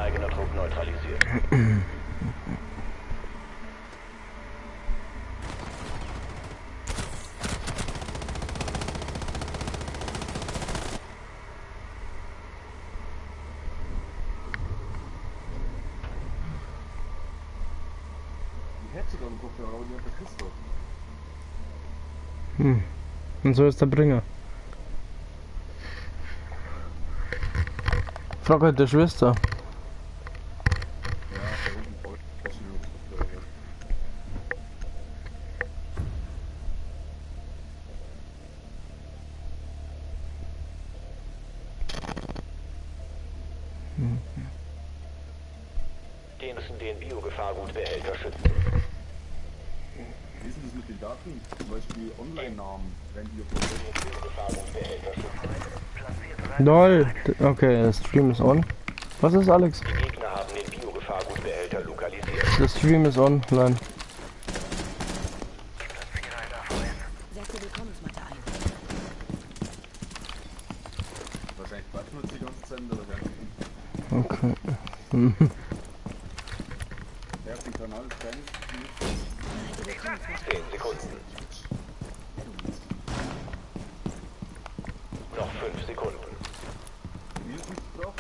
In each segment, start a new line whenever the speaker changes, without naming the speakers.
Eigener Trupp neutralisiert.
Die hätte sogar einen Kopfhörer, aber die hat der Christoph.
Hm. Und so ist der Bringer. Frag halt der Schwester.
Ja, da unten brauche ich nur Kopfhörer.
Den müssen den Biogefahrgutbehälter schützen.
Wie ist denn das mit den Daten? Zum Beispiel Online-Namen, wenn die auf
Den Biogefahrgutbehälter schützen.
LOL. Okay, der Stream ist on. Was ist, Alex?
Die Gegner haben den Biogefahrgutbehälter lokalisiert.
Der Stream ist online.
Setze Willkommensmatte ein.
Wahrscheinlich quatschen wir jetzt die ganze Zeit, aber wir
Okay.
Der auf den Kanal ist kein.
Bereite Willkommensmatte.
10 Sekunden. Noch 5 Sekunden.
Wie ist nichts drauf?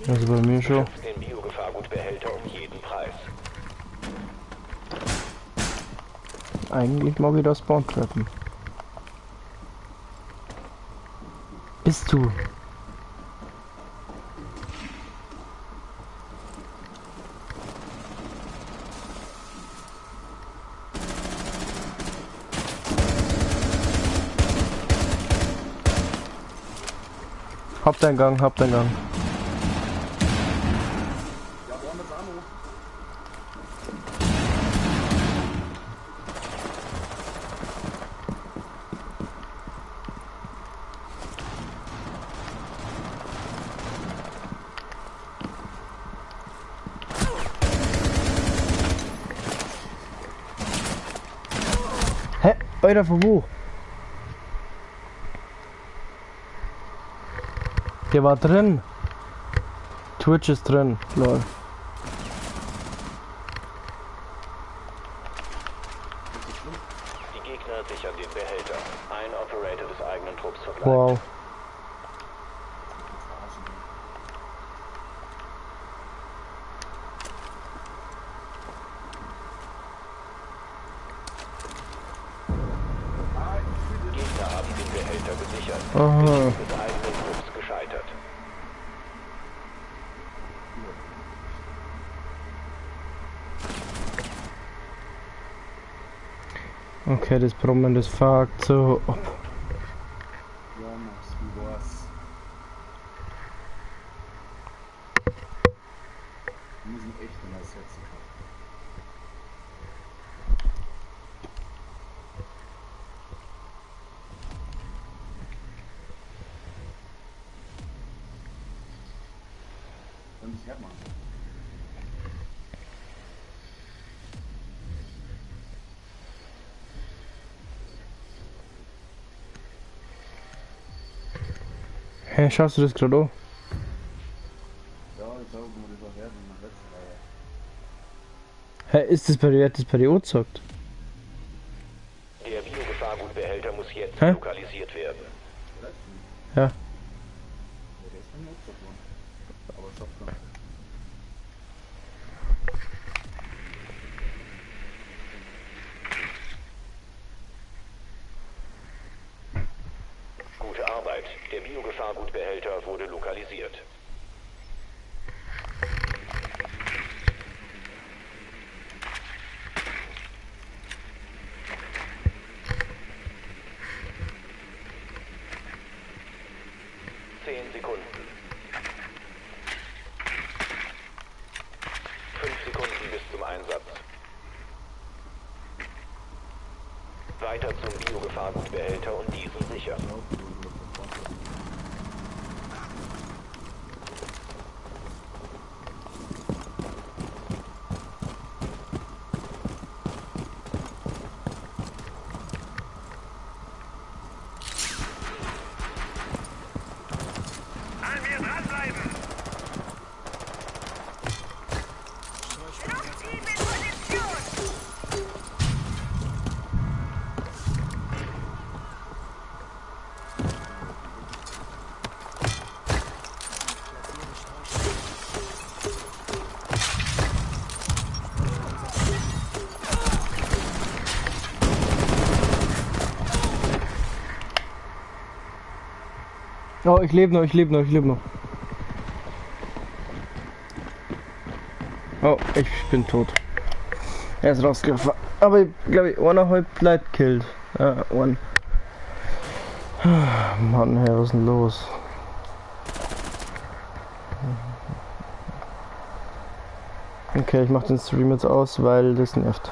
Also bei mir schon.
Schützt den Biogefahrgutbehälter um jeden Preis.
Eigentlich mag ich das Spawn treffen. Bist du? Haupteingang, Haupteingang.
Ja, woanders auch noch.
Hä? Alter, von wo? Der war drin. Twitch ist drin. Lol.
Die Gegner sichern den Behälter. Ein Operator des eigenen Trupps verbleibt.
Wow.
Gegner haben den Behälter gesichert.
Aha.
Mission des eigenen Trupps gescheitert.
Okay, das Brummen, das fuckt so ab.
Ja, Max, wie war's? Wir müssen echt ein neues Headset kaufen. Dann das hört man.
Hä, schaust du das gerade an?
Ja, ich glaube, man das auch hört, wenn man letzte
Hä, ist das bei dir, hat das bei dir angezeigt?
Der Biogefahrgutbehälter muss jetzt
Hä?
lokalisiert werden.
Ja.
Ja, der ist bei mir auch worden. Aber Shotgun.
Gute Arbeit. Der Biogefahrgutbehälter wurde lokalisiert. Zehn Sekunden. 5 Sekunden bis zum Einsatz. Weiter zum Biogefahrgutbehälter und diesen sichern.
An mir dranbleiben!
Oh, ich lebe noch, ich lebe noch, ich lebe noch. Oh, ich bin tot. Er ist rausgelaufen. Aber ich glaube, ich eineinhalb Leute killed. Ja, one. Mann, hey, was ist denn los? Okay, ich mach den Stream jetzt aus, weil das nervt.